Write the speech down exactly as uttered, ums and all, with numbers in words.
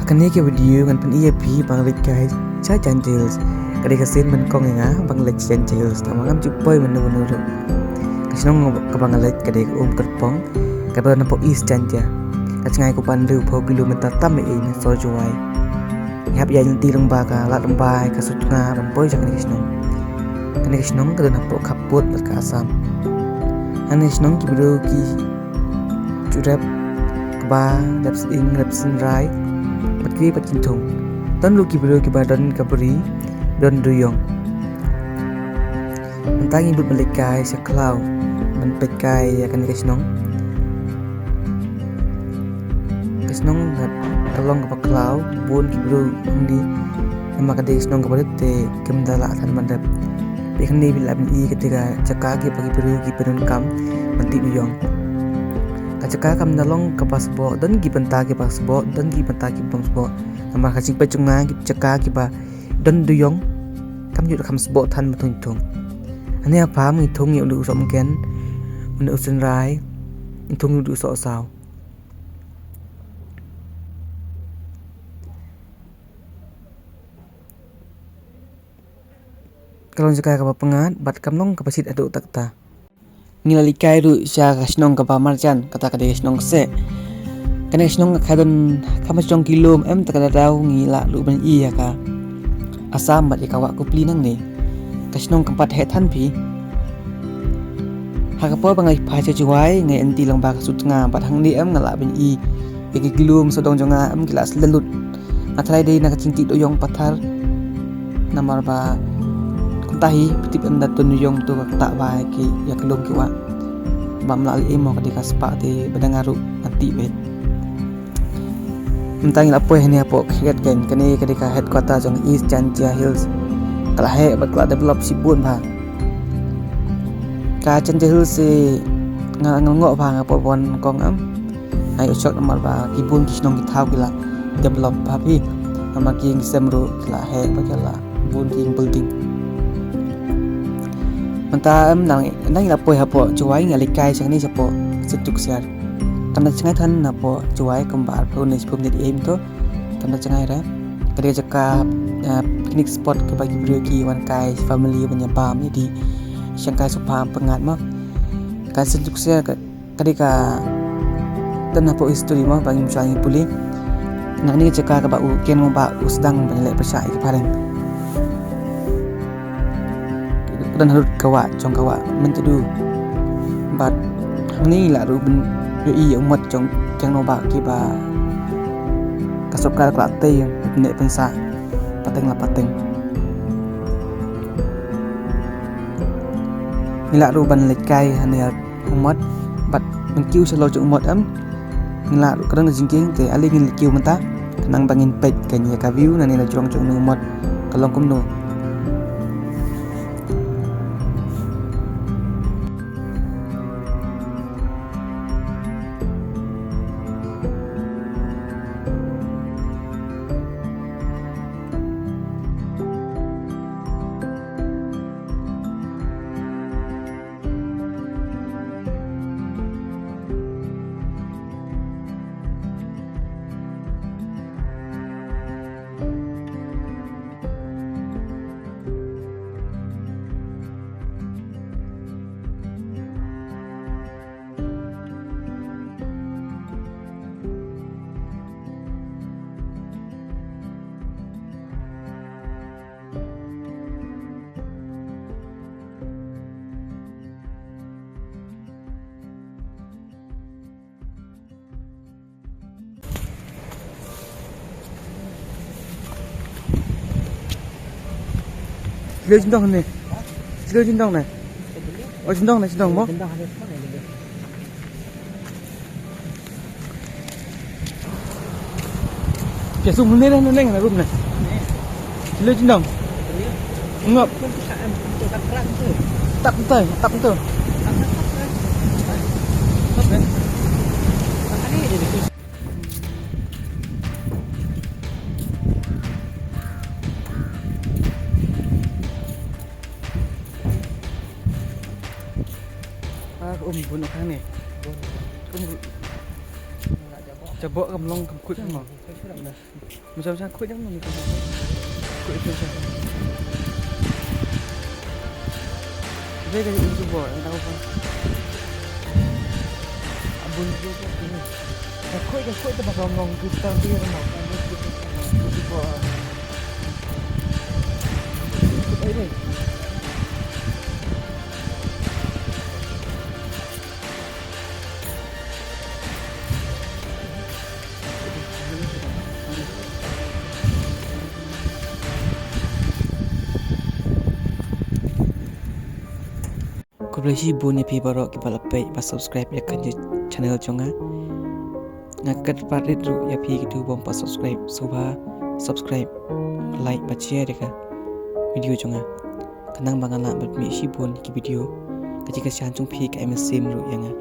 Kane ka video ngan pyni ïa phi ba nga leit kai sha Jaintia Hills. Ka dei ka sien ban kong ïa nga ba nga leit sha Jaintia Hills, tangba ngam ju poi mynno mynno ruh. Ka shnong kaba nga leit ka dei ka Umkyrpong, kaba don hapoh East Jaintia. Ka jngai kumba hynriewphew kilometer tam ei ei na sor Jowai. Ngi hap ïaid lynti lyngba ka Lad Rymbai, ka Sutnga ban poi sha kane ka shnong. Kane ka shnong ka don hapoh khappud bad ka Assam. Hangne ka shnong ki briew ki ju rep kba, rep sying, rep synrai bad kiwei pat ki thung. Don ruh ki briew kiba don ka bri, don duyong. Mynta ngi bud ban leit kai sha khlaw ban peit kai ïa kane ka shnong. Ka shnong ka long kaba khlaw, bun ki briew hangne. Namar ka dei ka shnong kaba rit te kim da lah than ban rep. Te hangne phi lah ban i kata ka jaka kiba ki briew ki pyndonkam ban tih duyong. Ka jaka kam da long kaba sboh, don ki bynta kiba sboh, don ki bynta ki bym sboh. Namar ka jingpeit jong nga ki jaka kiba don duyong kam ju da kham sboh than ba thung thung. Hangne ha pham ngi thung ïa une u sohmynken, une u synrai, ngi thung ïa une u sohsaw. Ka long jaka kaba pyngngad bad kam long kaba shit haduh katta katta. Ngi la leit kai ruh sha ka shnong kaba marjan, kata ka dei ka shnong Kseh. Kane ka shnong ka don kham shong ki lum, em, te ka daw ngi lah ruh ban i ïa ka Assam bad ïa ka wah Kupli nangne. Ka shnong kam pat heh than phi. Ha ka por ba nga leit phai sha Jowai nga ïaid lynti lyngba ka Sutnga bad hangne, em, nga lah ban i ïa ki lum sawdong jong nga, em, ki la slem lut. Nga tharai dei na ka jingtih duyong pathar. Namar ba kumta hi, phi tip, ynda don duyong to ka ktah bha ïa ki, ïa ki lum ki wah. Bym lah leh ei mo, ka dei ka spah te ba dang nga ruh nga tih beit. Mynta ngi la poi hangne hapoh Khyrkhiat Ganj, kane ka dei ka headquarter jong East Jaintia Hills. Ka la heh bad ka la develop shibun bha. Ka Jaintia Hills te nga, nga ngop bha ha ka por ba wan kong, em. Nga ïoh shock namar ba ki bun ki shnong ki thaw ki la develop bha phi. Namar ki ïing ki sem ruh ki la heh bad ki la bun ki ïing building. Mynta, em, nang, nang ngi la poi hapoh Jowai, ngi la leit kai sha kane shapoh Sien Tuksiar. Kam da jngai than napoh Jowai kumba arphew ne shiphew minit ei ei mynta. Kam da jngai re. Ka dei ka jaka, eh, picnic spot kaba ki briew ki wan kai family ban ïa bam ïa dih. Shang kai sngewbha pyngngad mo. Ka Sien Tuksiar ka, ka dei ka don hapoh history mo, ba ngim shym la ngi pule. Hangne ka jaka kaba u Kiang Nangbah u sdang ban leh pyrshah ïa ki phareng. Ka don harud ka wah jong ka wah Myntdu. Bad hangne ngi lah ruh ban ïohi ïa u mot jong Kiang Nangbah kiba ka sorkar ka la tei ban pynneh pynsah pateng la pateng. Ngi lah ruh ban leit kai hangne ha u mot, bad ban kiew sha lor jong u mot, em. Ngi lah ruh, ka don ka jingkieng te ale ngin leit kiew mynta, khnang ba ngin peit kane ka view nangne na jrong jong une u mot ka long kumno. Silo jingdong ne. Silo jingdong ne. Oh, jingdong ne, jingdong mo. Pia sum ne, ne, ne, ne, room ne. Silo jingdong. Ngop. Tap tu, tap tu. Ah, um, bun khang ne. Um, jaboh kam long kam kut mo. Macam macam khuid jam ni. Khuid tu macam. Dia dari itu bor, entah apa. Abun tu tu ni. Khuid khuid tu pasal ngong tu tak dia nak. Itu bor. Ini. Khublei shibun ïa phi baroh kiba la peit ba subscribe ïa ka channel jong nga. Nga kyrpad rit ruh ïa phi kitu bym pat subscribe, sngewbha subscribe, like bad share ïa ka video jong nga. Khnang ba ngan lah ban mih shibun ki video. Ka jingkyrshan jong phi ka ai mynsiem ruh ïa nga.